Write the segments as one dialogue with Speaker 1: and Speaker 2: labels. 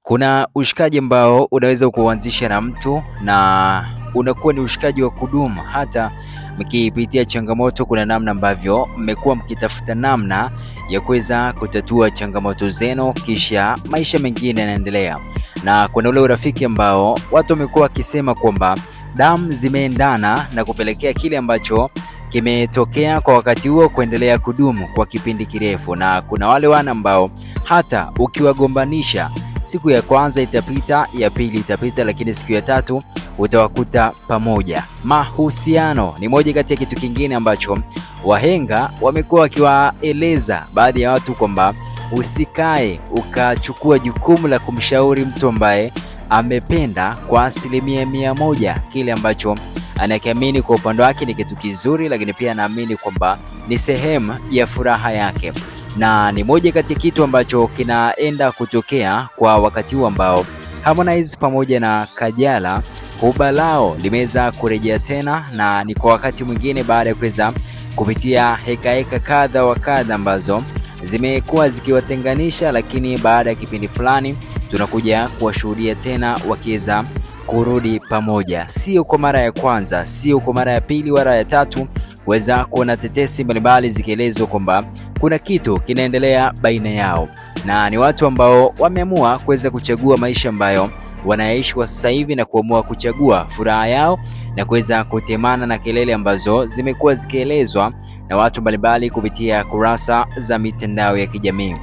Speaker 1: Kuna ushikaji ambao unaweza kuanzisha na mtu na unakuwa ni ushikaji wa kudumu, hata mkipitia changamoto, kuna namna ambavyo mmekuwa mkitafuta namna ya kuweza kutatua changamoto zenu, kisha maisha mengine yanaendelea. Na kuna ule urafiki ambao watu wamekuwa wakisema kwamba damu zimeendana na kupelekea kile ambacho kimetokea kwa wakati huo kuendelea kudumu kwa kipindi kirefu, na kuna wale wana ambao hata ukiwagombanisha siku ya kwanza itapita, ya pili itapita, lakini siku ya tatu utawakuta pamoja. Mahusiano ni moja kati ya kitu kingine ambacho wahenga wamekuwa wakiwaeleza baadhi ya watu kwamba usikae ukachukua jukumu la kumshauri mtu ambaye amependa kwa 100% kile ambacho anakiamini kwa upande wake ni kitu kizuri, lakini pia anaamini kwamba ni sehemu ya furaha yake na ni moja kati ya kitu ambacho kinaenda kutokea kwa wakati huu ambao Harmonize pamoja na Kajala huba lao limeweza kurejea tena, na ni kwa wakati mwingine baada ya kuweza kupitia hekaheka kadha wa kadha ambazo zimekuwa zikiwatenganisha, lakini baada ya kipindi fulani tunakuja kuwashuhudia tena wakiweza kurudi pamoja, sio kwa mara ya kwanza, sio kwa mara ya pili wala ya tatu, kuweza kuona tetesi mbalimbali zikielezwa kwamba kuna kitu kinaendelea baina yao, na ni watu ambao wameamua kuweza kuchagua maisha ambayo wanaishi kwa sasa hivi na kuamua kuchagua furaha yao na kuweza kutemana na kelele ambazo zimekuwa zikielezwa na watu mbalimbali kupitia kurasa za mitandao ya kijamii.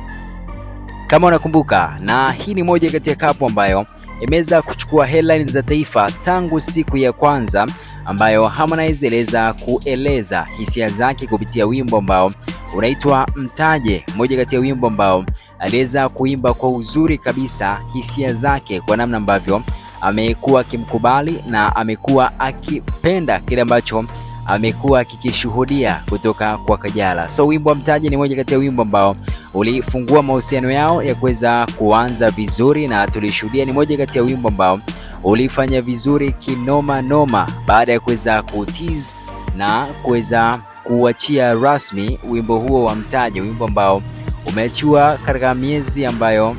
Speaker 1: Kama unakumbuka, na hii ni moja kati ya kapu ambayo imeweza kuchukua headlines za taifa tangu siku ya kwanza ambayo Harmonize aliweza kueleza hisia zake kupitia wimbo ambao unaitwa Mtaje, moja kati ya wimbo ambao aliweza kuimba kwa uzuri kabisa hisia zake kwa namna ambavyo amekuwa akimkubali na amekuwa akipenda kile ambacho amekuwa akikishuhudia kutoka kwa Kajala. So wimbo wa Mtaje ni moja kati ya wimbo ambao ulifungua mahusiano yao ya kuweza kuanza vizuri, na tulishuhudia ni moja kati ya wimbo ambao ulifanya vizuri kinoma noma baada ya kuweza kutease na kuweza kuachia rasmi wimbo huo wa Mtaje, wimbo ambao umeachiwa katika miezi ambayo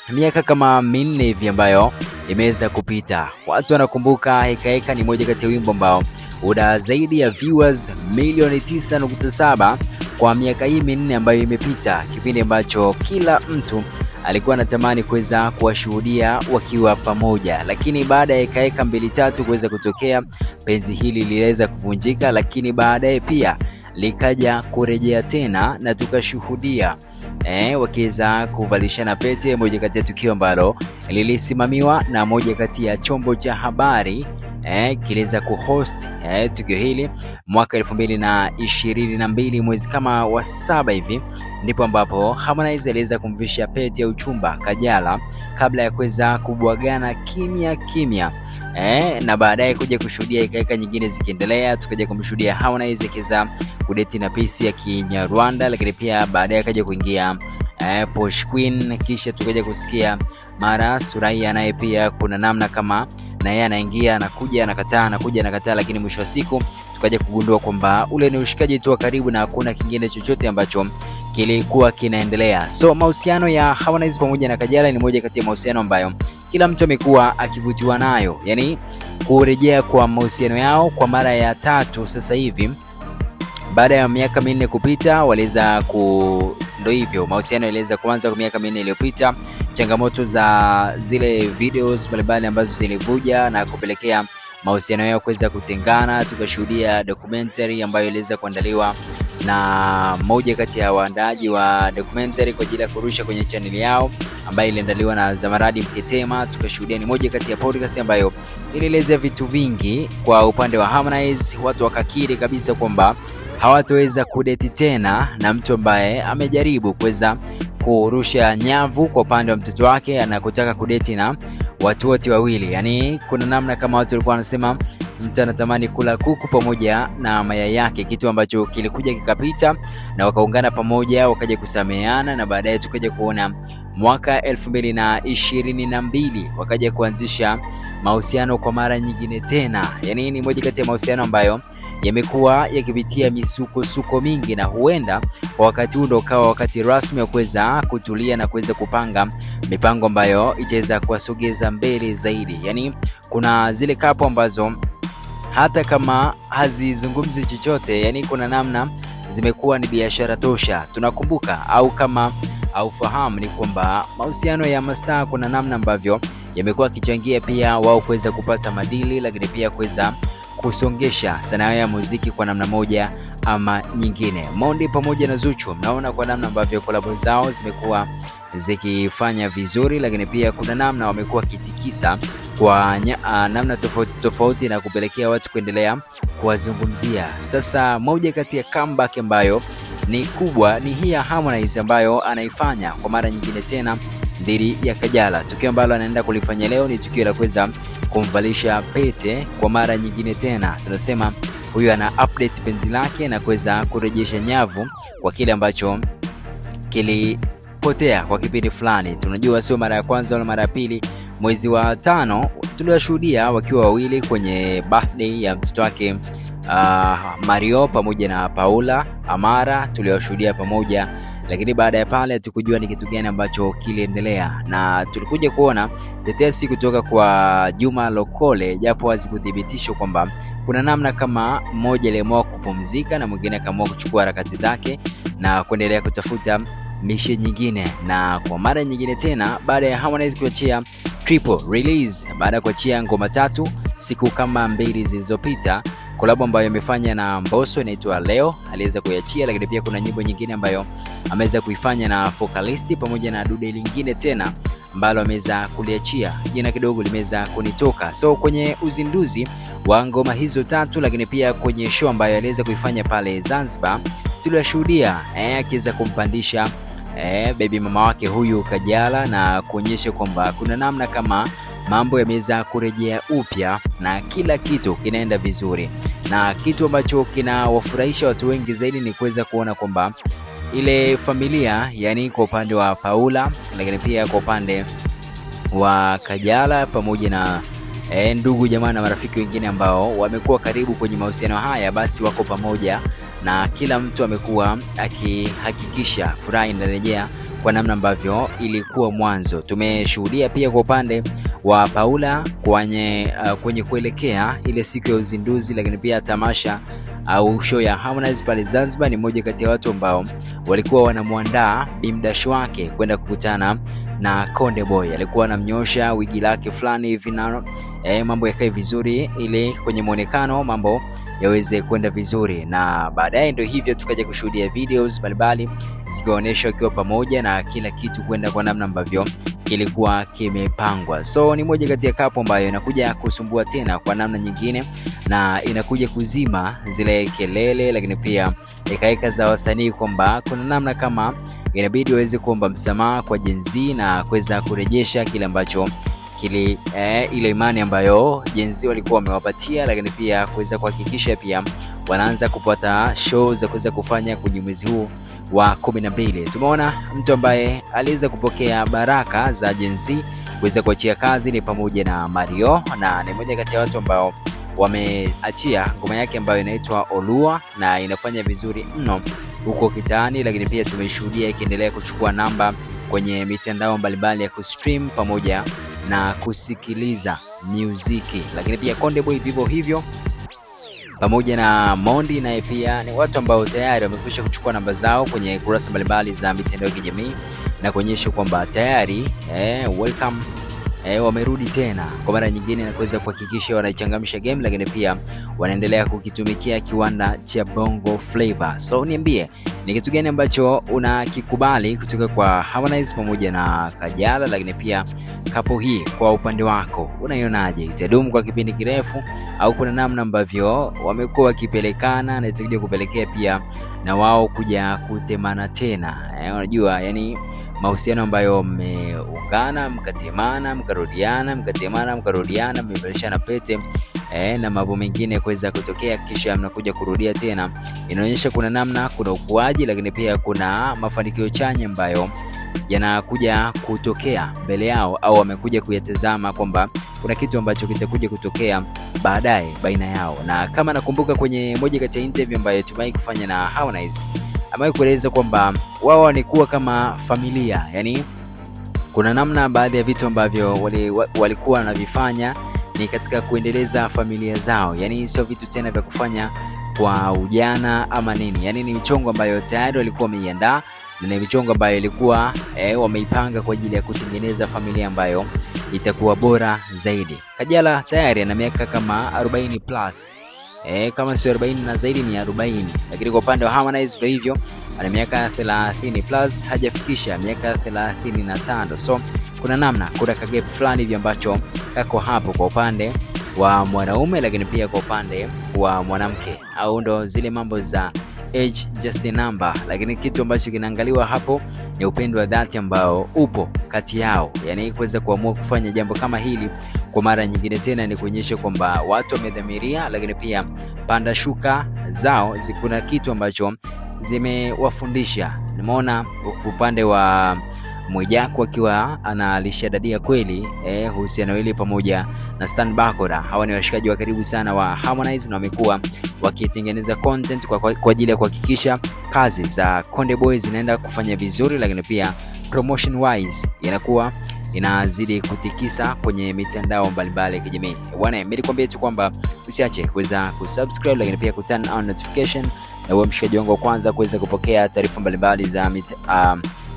Speaker 1: miaka kama minne hivi ambayo imeweza kupita. Watu wanakumbuka Heka Heka ni moja kati ya wimbo ambao una zaidi ya viewers milioni 9.7 kwa miaka hii minne ambayo imepita, kipindi ambacho kila mtu alikuwa anatamani kuweza kuwashuhudia wakiwa pamoja, lakini baada ya hekaheka mbili tatu kuweza kutokea, penzi hili liliweza kuvunjika, lakini baadaye pia likaja kurejea tena na tukashuhudia wakiweza kuvalishana pete, moja kati ya tukio ambalo lilisimamiwa na moja kati ya chombo cha habari kiliweza kuhost tukio hili mwaka 2022 mwezi kama wa saba hivi, ndipo ambapo Harmonize aliweza kumvisha pete ya uchumba Kajala kabla ya kuweza kubwagana kimya kimya na baadaye kuja kushuhudia hekaheka nyingine zikiendelea. Tukaja kumshuhudia Harmonize akiweza kudeti na Peace ya Kinyarwanda, lakini pia baadaye akaja kuingia Posh Queen, kisha tukaja kusikia mara Suraiya naye pia kuna namna kama na yeye anaingia anakuja anakataa anakuja anakataa, lakini mwisho wa siku tukaja kugundua kwamba ule ni ushikaji tu wa karibu na hakuna kingine chochote ambacho kilikuwa kinaendelea. So mahusiano ya Harmonize pamoja na Kajala ni moja kati ya mahusiano ambayo kila mtu amekuwa akivutiwa nayo, yani kurejea kwa mahusiano yao kwa mara ya tatu sasa hivi baada ya miaka minne kupita, waliweza ku ndo hivyo mahusiano yaliweza kuanza kwa miaka minne iliyopita. Changamoto za zile videos mbalimbali ambazo zilivuja na kupelekea mahusiano yao kuweza kutengana. Tukashuhudia documentary ambayo iliweza kuandaliwa na moja kati ya waandaaji wa documentary kwa ajili ya kurusha kwenye chaneli yao ambayo iliandaliwa na Zamaradi Mketema. Tukashuhudia ni moja kati ya podcast ambayo ilielezea vitu vingi kwa upande wa Harmonize. Watu wakakiri kabisa kwamba hawatoweza kudeti tena na mtu ambaye amejaribu kuweza kurusha nyavu kwa upande wa mtoto wake anakotaka kudeti na watu wote wawili. Yani kuna namna kama watu walikuwa wanasema mtu anatamani kula kuku pamoja na mayai yake, kitu ambacho kilikuja kikapita na wakaungana pamoja wakaja kusameheana, na baadaye tukaja kuona mwaka 2022 wakaja kuanzisha mahusiano kwa mara nyingine tena. Yani ni moja kati ya mahusiano ambayo yamekuwa yakipitia misukosuko mingi, na huenda kwa wakati huu ndio ukawa wakati rasmi wa kuweza kutulia na kuweza kupanga mipango ambayo itaweza kuwasogeza mbele zaidi. Yani kuna zile couple ambazo hata kama hazizungumzi chochote, yani kuna namna zimekuwa ni biashara tosha. Tunakumbuka au kama aufahamu ni kwamba mahusiano ya mastaa kuna namna ambavyo yamekuwa yakichangia pia wao kuweza kupata madili, lakini pia kuweza kusongesha sanaa ya muziki kwa namna moja ama nyingine. Mondi pamoja na Zuchu, mnaona kwa namna ambavyo kolabo zao zimekuwa zikifanya vizuri, lakini pia kuna namna wamekuwa wakitikisa kwa namna tofauti tofauti na kupelekea watu kuendelea kuwazungumzia. Sasa moja kati ya comeback ambayo ni kubwa ni hii ya Harmonize ambayo anaifanya kwa mara nyingine tena dhidi ya Kajala. Tukio ambalo anaenda kulifanya leo ni tukio la kuweza kumvalisha pete kwa mara nyingine tena. Tunasema huyu ana update penzi lake na kuweza kurejesha nyavu kwa kile ambacho kilipotea kwa kipindi fulani. Tunajua sio mara ya kwanza wala mara ya pili. Mwezi wa 5 tuliwashuhudia wakiwa wawili kwenye birthday ya mtoto wake Mario pamoja na Paula Amara, tuliwashuhudia pamoja, lakini baada ya pale hatukujua ni kitu gani ambacho kiliendelea, na tulikuja kuona tetesi kutoka kwa Juma Lokole, japo hazikuthibitishwa kwamba kuna namna kama mmoja aliamua kupumzika na mwingine akaamua kuchukua harakati zake na kuendelea kutafuta mishe nyingine. Na kwa mara nyingine tena, baada ya Harmonize kuachia triple release, baada ya kuachia ngoma 3 siku kama 2 zilizopita, collab ambayo amefanya na Mbosso inaitwa Leo aliweza kuiachia, lakini pia kuna nyimbo nyingine ambayo ameweza kuifanya na Focalist pamoja na dude lingine tena ambalo ameweza kuliachia, jina kidogo limeweza kunitoka. So kwenye uzinduzi wa ngoma hizo 3, lakini pia kwenye show ambayo aliweza kuifanya pale Zanzibar, tuliwashuhudia akiweza kumpandisha baby mama wake huyu Kajala na kuonyesha kwamba kuna namna kama mambo yameweza kurejea upya na kila kitu kinaenda vizuri. Na kitu ambacho kinawafurahisha watu wengi zaidi ni kuweza kuona kwamba ile familia, yani kwa upande wa Paula, lakini pia kwa upande wa Kajala pamoja na ndugu jamaa na marafiki wengine ambao wamekuwa karibu kwenye mahusiano haya, basi wako pamoja na kila mtu amekuwa akihakikisha furaha inarejea kwa namna ambavyo ilikuwa mwanzo. Tumeshuhudia pia kwa upande wa Paula kwenye kuelekea ile siku ya uzinduzi, lakini pia tamasha au show ya Harmonize pale Zanzibar, ni mmoja kati ya watu ambao walikuwa wanamuandaa bimdash wake kwenda kukutana na Konde Boy. Alikuwa anamnyosha wigi lake fulani hivi na mambo yakae vizuri ili kwenye muonekano mambo yaweze kwenda vizuri, na baadaye ndio hivyo tukaja kushuhudia videos mbalimbali zikiwaonyesha wakiwa pamoja na kila kitu kwenda kwa namna ambavyo kilikuwa kimepangwa. So ni moja kati ya kapo ambayo inakuja kusumbua tena kwa namna nyingine na inakuja kuzima zile kelele, lakini pia hekaheka za wasanii kwamba kuna namna kama inabidi waweze kuomba msamaha kwa Gen Z na kuweza kurejesha kile ambacho kili ile imani ambayo Gen Z walikuwa wamewapatia, lakini pia kuweza kuhakikisha pia wanaanza kupata show za kuweza kufanya kwenye mwezi huu wa 12. Tumeona mtu ambaye aliweza kupokea baraka za Gen Z kuweza kuachia kazi ni pamoja na Mario, na ni mmoja kati ya watu ambao wameachia ngoma yake ambayo inaitwa Olua na inafanya vizuri mno huko kitaani, lakini pia tumeshuhudia ikiendelea kuchukua namba kwenye mitandao mbalimbali ya kustream pamoja na kusikiliza muziki. Lakini pia Konde Boy vivyo hivyo pamoja na Mondi, naye pia ni watu ambao tayari wamekwisha kuchukua namba zao kwenye kurasa mbalimbali za mitandao ya kijamii na kuonyesha kwamba tayari welcome wamerudi tena kwa mara nyingine na kuweza kuhakikisha wanaichangamsha game, lakini pia wanaendelea kukitumikia kiwanda cha Bongo Flava. So niambie ni kitu gani ambacho unakikubali kutoka kwa Harmonize pamoja na Kajala, lakini pia kapo hii kwa upande wako unaionaje? Itadumu kwa kipindi kirefu au kuna namna ambavyo wamekuwa wakipelekana na itakuja kupelekea pia na wao kuja kutemana tena? Unajua yani mahusiano ambayo mmeungana mkatemana mkarudiana mkatemana mkarudiana mmevalishana pete na mambo mengine kuweza kutokea kisha mnakuja kurudia tena, inaonyesha kuna namna, kuna ukuaji, lakini pia kuna mafanikio chanya ambayo yanakuja kutokea mbele yao au wamekuja kuyatazama kwamba kuna kitu ambacho kitakuja kutokea baadaye baina yao. Na kama nakumbuka kwenye moja kati ya interview ambayo tumewahi kufanya na Harmonize, amewahi kueleza kwamba wao walikuwa kama familia, yani kuna namna baadhi ya vitu ambavyo walikuwa wanavifanya ni katika kuendeleza familia zao, yani sio vitu tena vya kufanya kwa ujana ama nini, yani ni michongo ambayo tayari walikuwa wameiandaa na ni michongo ambayo ilikuwa wameipanga kwa ajili ya kutengeneza familia ambayo itakuwa bora zaidi. Kajala tayari ana miaka kama 40 plus, kama sio 40 na zaidi ni 40, lakini kwa upande wa Harmonize ndio hivyo, ana miaka 30 plus, hajafikisha miaka 35. So kuna namna, kuna kagap fulani hivi ambacho kako hapo kwa upande wa mwanaume, lakini pia kwa upande wa mwanamke, au ndo zile mambo za age just a number, lakini kitu ambacho kinaangaliwa hapo ni upendo wa dhati ambao upo kati yao, yani kuweza kuamua kufanya jambo kama hili kwa mara nyingine tena ni kuonyesha kwamba watu wamedhamiria, lakini pia panda shuka zao kuna kitu ambacho zimewafundisha. Nimeona upande wa Mwijaku akiwa analishadadia kweli uhusiano hili pamoja na Stan Bakora. Hawa ni washikaji wa karibu sana wa Harmonize na wamekuwa wakitengeneza content kwa ajili ya kuhakikisha kazi za Konde Boys zinaenda kufanya vizuri, lakini pia promotion wise inakuwa inazidi kutikisa kwenye mitandao mbalimbali ya kijamii. Bwana, mimi nikwambie tu kwamba usiache kuweza kusubscribe, lakini pia kuturn on notification na uwe mshikaji wangu wa kwanza kuweza kupokea taarifa mbalimbali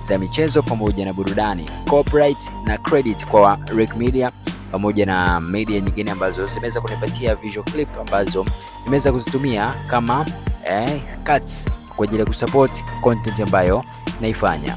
Speaker 1: za michezo pamoja na burudani. Copyright na credit kwa Rick Media pamoja na media nyingine ambazo zimeweza kunipatia visual clip ambazo nimeweza kuzitumia kama cuts kwa ajili ya kusupport content ambayo naifanya.